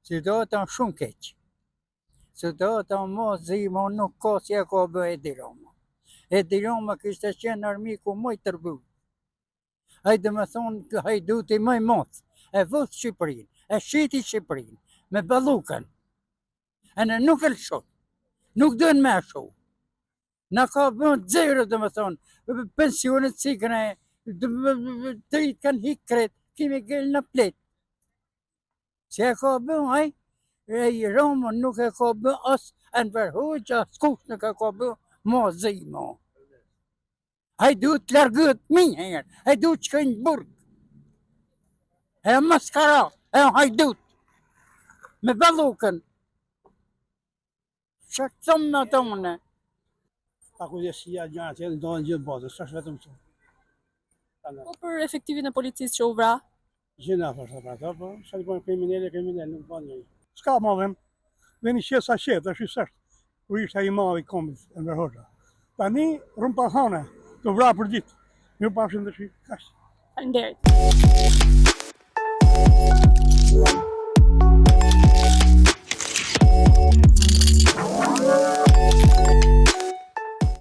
Situata është shumë keq. Situata më zi, më nuk ka si e ka bë Edi Rama. Edi Rama kishte qenë armiku më i tërbu. Ai domethonë, hajduti më i madh. E vodh Shqipërinë, e shiti Shqipërinë, me Ballukën. E ne nuk e lëshon. Nuk dojnë me e lshu. Na ka bë zero, domethonë, pensionet si këne, të rijtë kanë hik krejt, kemi gel në pleq. Si e ka bë ai, Edi Rama nuk e ka bë as Enver Hoxha, as kush nuk e ka bë ma zi mo. Ai duhet të largohet menjëherë, ai duhet të shkojë në burg. E maskara, e hajdut, me Ballukën. Që të thëmë në të une? Pakujdesia, gjëra tjera ndodhen gjithë botës, s'është vetëm këtu. Po për efektivin e policisë që u vra? Gjëna është për ato, po sa të bëjnë kriminali, kriminal nuk bën njeri. S'ka më vend. Veni qetë sa qetë, është i s'është. Kur ishte ai i madhi i kombit, Enver Hoxha. Tani rrun pa thane, të vra për ditë. Mirupafshim dhe shi, kaq. Faleminderit.